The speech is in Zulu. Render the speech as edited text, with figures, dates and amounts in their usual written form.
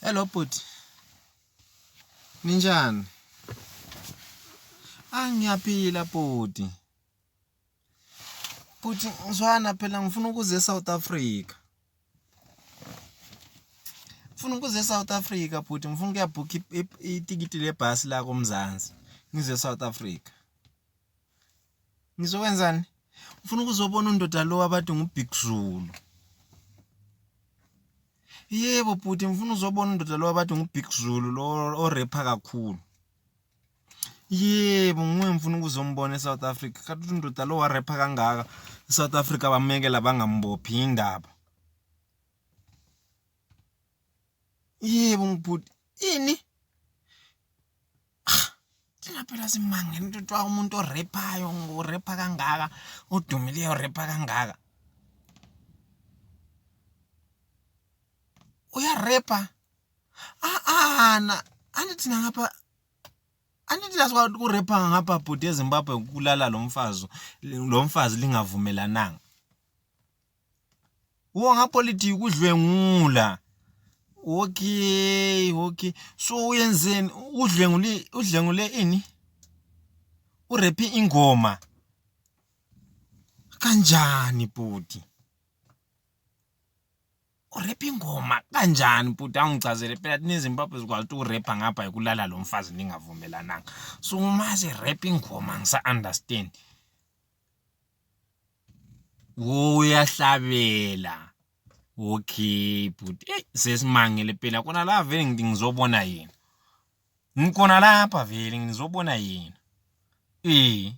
Hello bhuti. Ninjani? Ah ngiyaphila bhuti. Bhuti ngizwana phela ngifuna ukuza eSouth Africa. Ngifuna ukuza eSouth Africa bhuti ngifuna ukuyabhukha itikiti lebhasi la koMzansi. Ngize eSouth Africa. Ngizokwenzani? Ngifuna ukuzobona undoda lo abathi nguBig Zulu. Yebo bhuti ngifuna uzobona undoda lo abathi nguBig Zulu lo orepha kakhulu. Yebo nguye ngifuna ukuzombona eSouth Africa. Kanti undoda lo warepha kangaka eSouth Africa bamekela bangambophi indaba. Yebo ngibhuti ini? Ah, thina phela simangele into kuthiwa umuntu orephayo urepha kangaka odumileyo orepha kangaka uyarepa ana andithi thina ngapha andithi thina kurepha ngapha bhuti ezimbabwe kulala lo mfazi lo mfazi lingavumelananga Wongapolitiki kudlwengula. Okay, okay. So uyenzeni? Udlwengule udlwengule ini? Urephi ingoma. Kanjani bhuti? Urepha ingoma kanjani bhuti? Angichazele phela thina eZimbabwe sikwazi ukuthi urepha ngapha yikulala lo mfazi ningavumelananga. So uma serepha ingoma ngisa understand. Uyahlabela. Okay bhuti. Eyi sesimangele phela khona la vele ngithi ngizobona yena. Ngikhona lapha vele ngizobona yena. Eh.